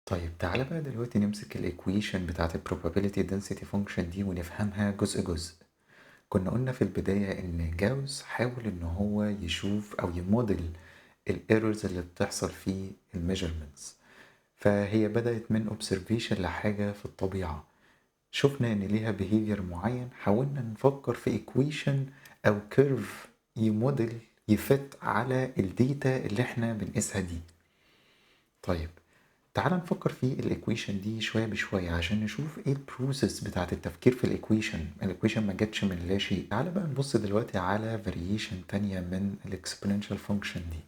طيب تعالى بقى دلوقتي نمسك ال equation بتاعت ال probability density function دي ونفهمها جزء جزء. كنا قلنا في البداية إن جاوس حاول إن هو يشوف أو ي model ال errors اللي بتحصل في ال measurements، فهي بدأت من observation لحاجة في الطبيعة، شفنا إن ليها behavior معين، حاولنا نفكر في equation أو curve ي model ي fit على ال data اللي احنا بنقيسها دي. طيب تعال نفكر في ال equation دي شوية بشوية عشان نشوف ايه ال process بتاعت التفكير في ال equation. ال equation ما جاتش من لا شيء. تعال بقى نبص دلوقتي على variation تانية من ال exponential function دي،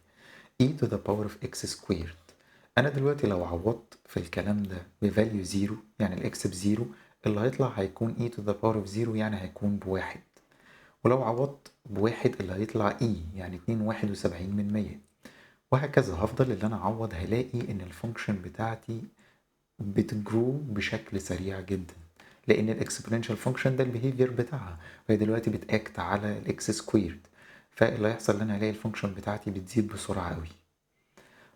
e to the power of x squared. انا دلوقتي لو عوضت في الكلام ده ب value 0، يعني ال x ب zero، اللي هيطلع هيكون e to the power of 0، يعني هيكون بواحد. ولو عوضت بواحد اللي هيطلع e، يعني 2.71، وهكذا. هفضل اللي انا اعوض، هلاقي ان ال function بتاعتي بت grow بشكل سريع جدا، لان ال exponential function ده ال behavior بتاعها، وهي دلوقتي بت act على ال x squared، فاللي هيحصل ان انا هلاقي ال function بتاعتي بتزيد بسرعة قوي.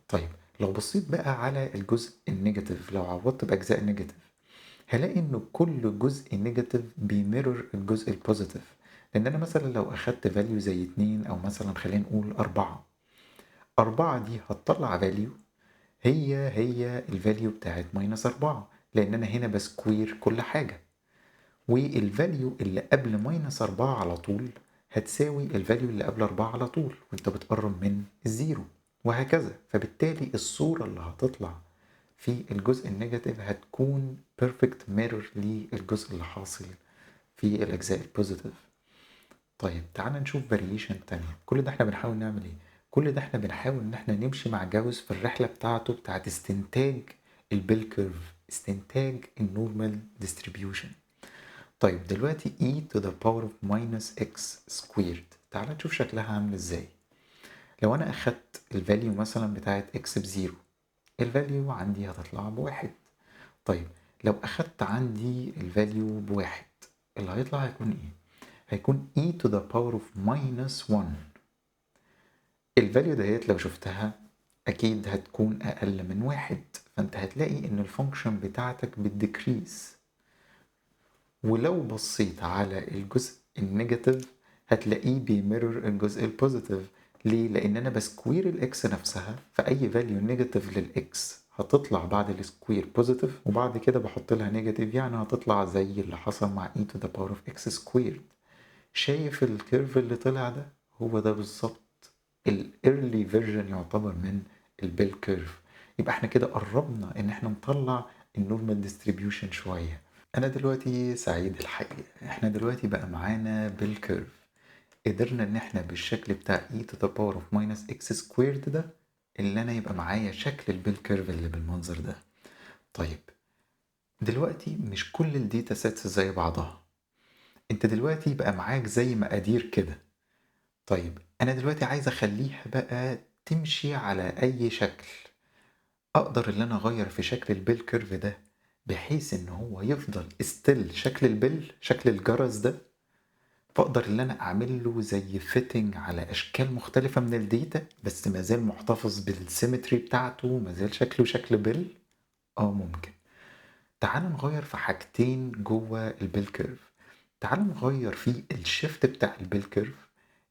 طيب لو بصيت بقى على الجزء ال negative، لو عوضت باجزاء negative، هلاقي ان كل جزء negative بي mirror الجزء ال positive. لان انا مثلا لو اخدت value زي 2، او مثلا خلينا نقول 4، 4 دي هتطلع value هي هي ال value بتاعت minus 4، لأن أنا هنا ب square كل حاجة، وال value اللي قبل minus 4 على طول هتساوي ال value اللي قبل 4 على طول، وانت بتقرب من ال zero، وهكذا. فبالتالي الصورة اللي هتطلع في الجزء ال negative هتكون perfect mirror للجزء اللي حاصل في الأجزاء ال positive. طيب تعال نشوف variation تانية. كل ده احنا بنحاول نعمل ايه؟ كل ده احنا بنحاول ان احنا نمشي مع جاوس في الرحلة بتاعته بتاعت استنتاج ال bell curve، استنتاج ال normal distribution. طيب دلوقتي e to the power of minus x squared، تعال نشوف شكلها عامل ازاي. لو انا اخدت ال value مثلا بتاعت x ب zero، ال value عندي هتطلع بواحد. طيب لو اخدت عندي ال value بواحد، اللي هيطلع هيكون ايه؟ هيكون e to the power of minus 1. ال value دهيت لو شفتها اكيد هتكون اقل من واحد، فانت هتلاقي ان ال function بتاعتك بت decrease. ولو بصيت على الجزء ال negative هتلاقيه بي mirror الجزء ال positive. ليه؟ لان انا ب square ال x نفسها، فاي value negative لل x هتطلع بعد ال square positive، وبعد كده بحط لها negative، يعني هتطلع زي اللي حصل مع e to the power of x squared. شايف ال curve اللي طلع ده؟ هو ده بالظبط ال early version يعتبر من ال bell curve. يبقى احنا كده قربنا ان احنا نطلع ال normal distribution شوية. انا دلوقتي سعيد الحقيقة، احنا دلوقتي بقى معانا bell curve، قدرنا ان احنا بالشكل بتاع e to the power of minus x squared ده اللي انا يبقى معايا شكل ال bell curve اللي بالمنظر ده. طيب دلوقتي مش كل ال data sets زي بعضها، انت دلوقتي بقى معاك زي مقادير كده. طيب انا دلوقتي عايز اخليها بقى تمشي على اي شكل، اقدر ان انا اغير في شكل ال bell curve ده بحيث ان هو يفضل still شكل ال bell، شكل الجرس ده، فاقدر ان انا اعمل له زي fitting على اشكال مختلفة من ال data، بس ما زال محتفظ بال symmetry بتاعته، ما زال شكله شكل bell. ممكن. تعالوا نغير في حاجتين جوه ال bell curve. تعالوا نغير في ال shift بتاع ال bell curve،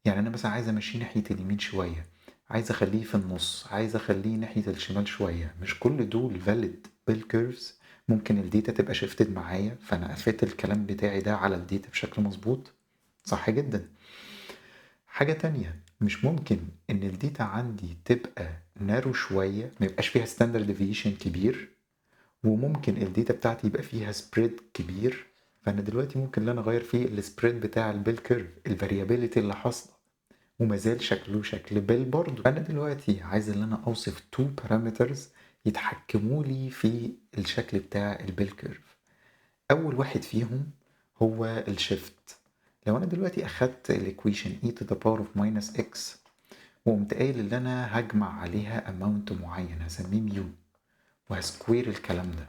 يعني انا مثلا عايز امشيه ناحية اليمين شوية، عايز اخليه في النص، عايز اخليه ناحية الشمال شوية. مش كل دول valid bell curves، ممكن ال data تبقى shifted معايا، فانا ا fit الكلام بتاعي ده على ال data بشكل مظبوط. صح جدا. حاجة تانية، مش ممكن ان ال data عندي تبقى narrow شوية، ما يبقاش فيها standard deviation كبير، وممكن ال data بتاعتي يبقى فيها spread كبير. فانا دلوقتي ممكن ان انا اغير فيه ال spread بتاع ال bell curve، ال variability اللي حاصله، وما زال شكله شكل bell برضو. انا دلوقتي عايز ان انا اوصف two parameters يتحكموا لي في الشكل بتاع ال bell curve. اول واحد فيهم هو ال shift. لو انا دلوقتي اخدت ال equation e to the power of minus x وقمت قايل ان انا هجمع عليها amount معين هسميه mu وه square الكلام ده،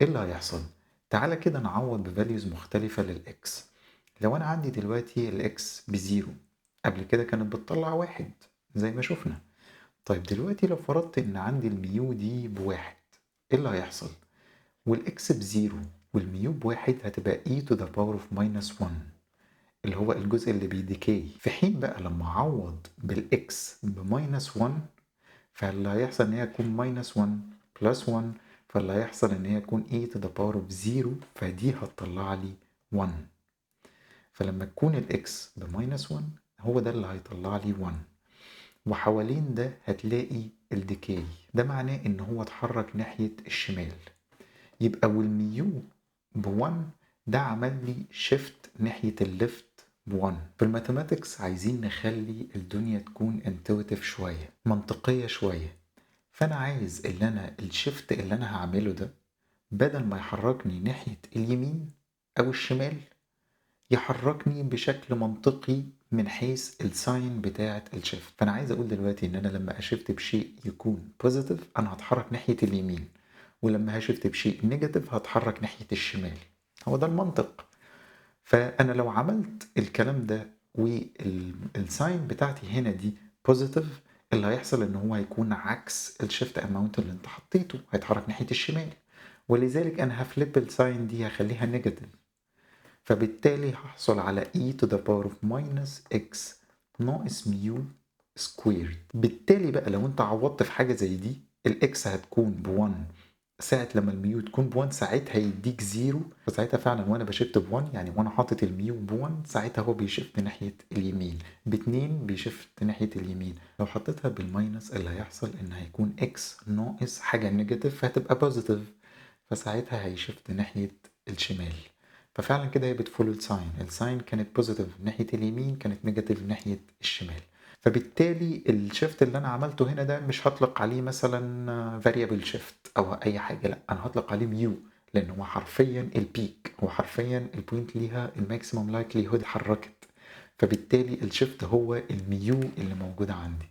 ايه اللي هيحصل؟ تعالى كده نعوض ب values مختلفة لل x. لو انا عندي دلوقتي ال x ب zero، قبل كده كانت بتطلع واحد زي ما شفنا. طيب دلوقتي لو فرضت ان عندي ال mu دي بواحد، ايه اللي هيحصل؟ وال x ب zero وال mu بواحد هتبقى e to the power of minus 1، اللي هو الجزء اللي بي decay. في حين بقى لما اعوض بال x ب minus 1، فاللي هيحصل ان هي تكون minus 1 plus 1، فاللي هيحصل ان هي تكون e to the power of 0، فدي هتطلع لي 1. فلما تكون ال x ب minus 1 هو ده اللي هيطلع لي 1، وحوالين ده هتلاقي ال decay. ده معناه ان هو اتحرك ناحية الشمال. يبقى وال mu ب1 ده عمل لي shift ناحية ال left ب1. في ال mathematics عايزين نخلي الدنيا تكون intuitive شوية، منطقية شوية. فأنا عايز اللي أنا ال shift اللي أنا هعمله ده بدل ما يحركني ناحية اليمين أو الشمال، يحركني بشكل منطقي من حيث ال sign بتاعة ال shift. فأنا عايز أقول دلوقتي إن أنا لما أ shift بشيء يكون positive أنا هتحرك ناحية اليمين، ولما ه shift بشيء negative هتحرك ناحية الشمال. هو ده المنطق. فأنا لو عملت الكلام ده وال sign بتاعتي هنا دي positive، اللي هيحصل إن هو هيكون عكس ال shift amount اللي انت حطيته، هيتحرك ناحية الشمال. ولذلك أنا ه flip ال sign دي، هخليها negative، فبالتالي هحصل على e to the power of minus x ناقص mu squared. بالتالي بقى لو انت عوضت في حاجة زي دي، ال x هتكون ب1 ساعة لما ال mu تكون ب1، ساعتها يديك zero. فساعتها فعلا وانا ب shift ب1، يعني وانا حاطط ال mu ب1، ساعتها هو بي shift ناحية اليمين، باتنين بي shift ناحية اليمين. لو حطيتها بال minus اللي هيحصل ان هيكون x ناقص حاجة negative فهتبقى positive، فساعتها هي shift ناحية الشمال. ففعلا كده هي بت follow ال sign، ال sign كانت positive ناحية اليمين، كانت negative ناحية الشمال. فبالتالي ال shift اللي انا عملته هنا ده مش هطلق عليه مثلا variable shift او اي حاجه، لا انا هطلق عليه mu، لان هو حرفيا ال peak، هو حرفيا ال point ليها ال maximum likelihood اتحركت. فبالتالي ال shift هو ال mu اللي موجود عندي.